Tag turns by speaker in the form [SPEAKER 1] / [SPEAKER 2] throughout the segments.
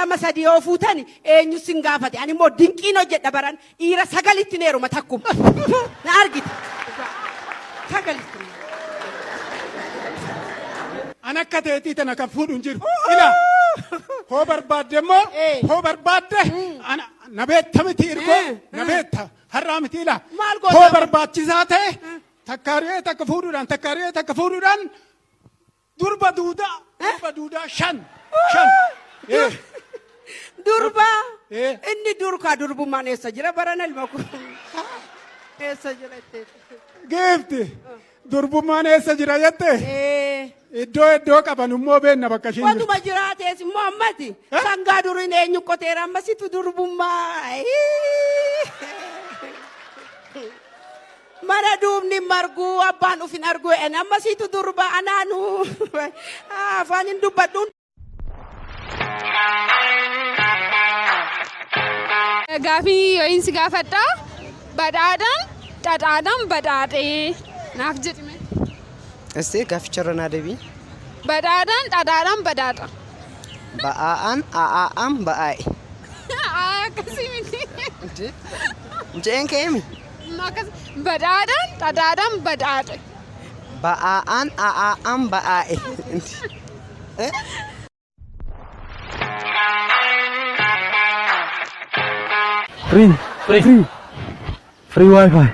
[SPEAKER 1] 2 3 yoo fuutan eenyu sin gaafate? Ani immoo dinqiin hojjedha baran dhiira 9tti neeruma takkuma. Na argita. 9tti.
[SPEAKER 2] An akka teetii tana kan fuudhu hin jiru. Ila hoo barbaadde immoo hoo barbaadde ana na beetta miti irkoo na beetta har'aa miti ila
[SPEAKER 1] Maal goota?
[SPEAKER 2] Hoo barbaachisaa ta'e takka re'ee takka fuudhuudhaan takka re'ee takka fuudhuudhaan durba duudaa durba duudaa 5 5.
[SPEAKER 1] Durba
[SPEAKER 2] Eh.
[SPEAKER 1] inni durkaa durbummaan eessa jira barana ilma kun eessa jira itti.
[SPEAKER 2] Giifti durbummaan eessa jira jette
[SPEAKER 1] Eh.
[SPEAKER 2] iddoo iddoo qaban immoo beenna bakka ishiin jirtu.
[SPEAKER 1] Watuma jiraatees immoo ammati sangaa duriin eenyu qoteera ammasitu durbummaa. Ayii. Mana duubni hin margu abbaan uf hin argu jedhan ammasitu durba anaanu afaan hin dubbadhu.
[SPEAKER 3] Gaafii yoyin si gaafadha. Badhaadhaan dhadhaadhaan badhaadhee naaf jedhime.
[SPEAKER 4] Esti gaaficharra naa deebii.
[SPEAKER 3] Badhaadhaan dhadhaadhaan badhaadha.
[SPEAKER 4] Ba'aa'aan a'aa'aan ba'aa'e.
[SPEAKER 3] Akkasii miti.
[SPEAKER 4] Muceen ka'eemi.
[SPEAKER 3] Akkas badhaadhaan dhadhaadhaan badhaadhe.
[SPEAKER 4] Ba'aa'aan a'aa'aan ba'aa'e.
[SPEAKER 5] Free. Free. Free. Free Wi-Fi.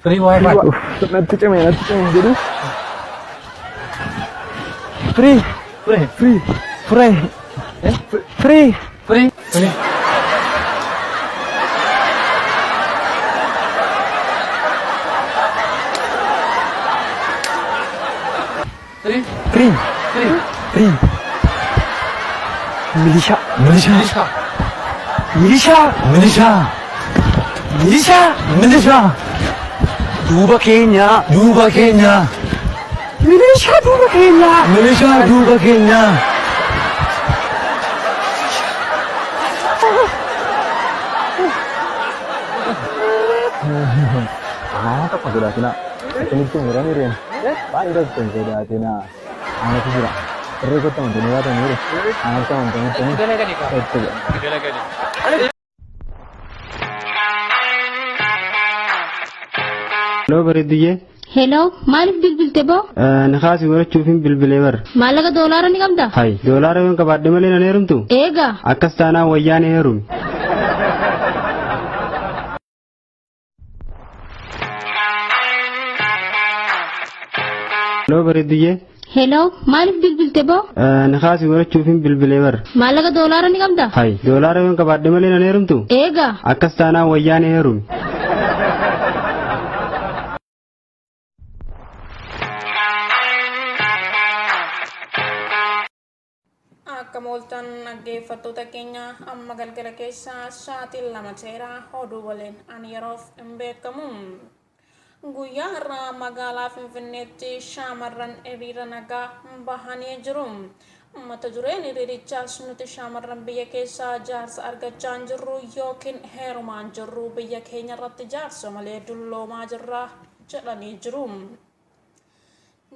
[SPEAKER 6] Free Wi-Fi.
[SPEAKER 5] Uff, natti cime natti cime hin jedhu. Free.
[SPEAKER 6] Free.
[SPEAKER 5] Free. Free. Free.
[SPEAKER 6] Free. Free. Free.
[SPEAKER 5] Free.
[SPEAKER 6] Free.
[SPEAKER 5] Free. Milishaa.
[SPEAKER 6] Milishaa.
[SPEAKER 5] Milishaa.
[SPEAKER 6] Milishaa.
[SPEAKER 5] Milishaa.
[SPEAKER 6] Milishaa.
[SPEAKER 5] Duuba keenya.
[SPEAKER 6] Duuba keenya.
[SPEAKER 5] Milishaa duuba keenya.
[SPEAKER 6] Milishaa duuba keenya.
[SPEAKER 5] Waan tokko sodaatinaa. Isinitti muranii reena. Waan tokko hin sodaatinaa. Anatu jira. Irree kootti amantanii baatanii jiru. Anatti amantanii
[SPEAKER 6] Dalagali kaa.
[SPEAKER 5] itti jedha.
[SPEAKER 6] Dalagali.
[SPEAKER 4] Hello bareedduyyee.
[SPEAKER 7] Hello, maaliif bilbilte boo?
[SPEAKER 4] Nikaasi godhachuufin bilbilee bar.
[SPEAKER 7] Maallaqa doolaara ni qabda?
[SPEAKER 4] Hay, doolaara yoon qabaadhe malee nan heerumtu?
[SPEAKER 7] Eegaa.
[SPEAKER 4] Akkas taanaan wayyaanee heerumi. Hello bareedduyyee.
[SPEAKER 7] Hello, maaliif bilbilte boo?
[SPEAKER 4] Nikaasi godhachuufin bilbilee bar.
[SPEAKER 7] Maallaqa doolaara ni qabda?
[SPEAKER 4] Hay, doolaara yoon qabaadhe malee nan heerumtu?
[SPEAKER 7] Eegaa.
[SPEAKER 4] Akkas taanaan wayyaanee heerumi.
[SPEAKER 8] Akkam ooltan dhaggeeffattoota keenya, amma galgala keessa sa'aatiin 2 ta'eera, oduu waliin ani yeroof hin beekamu. Guyyaa har'aa magaalaa Finfinneetti shaamarran hiriira nagaa bahanii jiru. Mata dureen hiriirichaas nuti shaamarran biyya keessaa jaarsa argachaa hin jirru yookiin heerumaa hin jirru, biyya keenya irratti jaarsa malee dulloomaa jirra jedhanii jiru.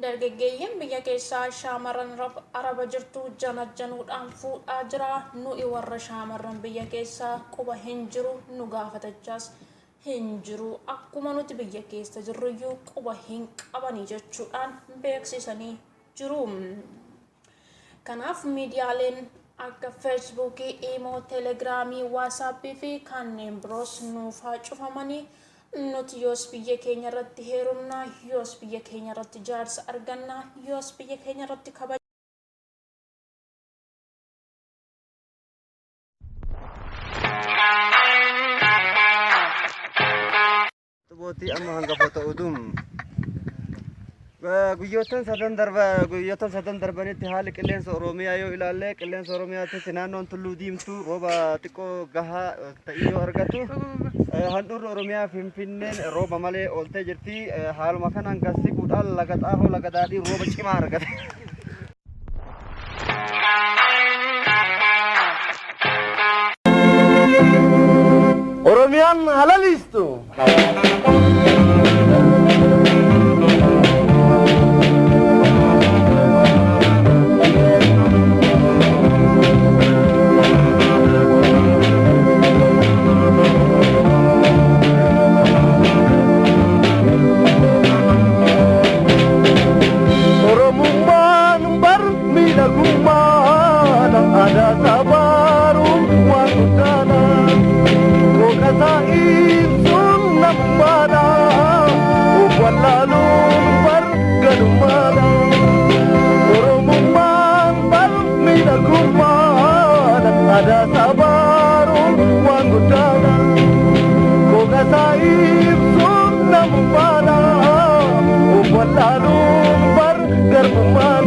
[SPEAKER 8] Dargaggeeyyiin biyya keessaa shaamarran Araba jirtu janajjanuudhaan fuudhaa jira. Nu'i warra shaamarran biyya keessaa quba hin jiru, nu gaafatachaas hin jiru. Akkuma nuti biyya keessa jirruyyuu quba hin qabani jechuudhaan beeksisanii jiru. Kanaaf miidiyaaleen akka Feesbuukii, Iimoo, Telegiraamii, Waasaappii fi kanneen biroos nuuf haa cufamanii. Nuti yoos biyya keenya irratti heerumna, yoos biyya keenya irratti jaarsa arganna, yoos biyya keenya irratti kabaja.
[SPEAKER 9] Xubootii amma hangafoota oduun guyyoottan sadan darba guyyoottan sadan darbanitti haalli qilleensa Oromiyaa yoo ilaalle, qilleensa Oromiyaatti naannoon Tulluu Diimtuu rooba xiqqoo gahaa ta'ii yoo argatu, handhuurri Oromiyaa Finfinneen rooba malee ooltee jirti. Haaluma kanaan gad siquudhaan Laga Xaafoo Laga Daadhii rooba cimaa argate.
[SPEAKER 10] Oromiyaan halaliistu.
[SPEAKER 6] Garbummaadha. Wallaaluun bar garbummaadha.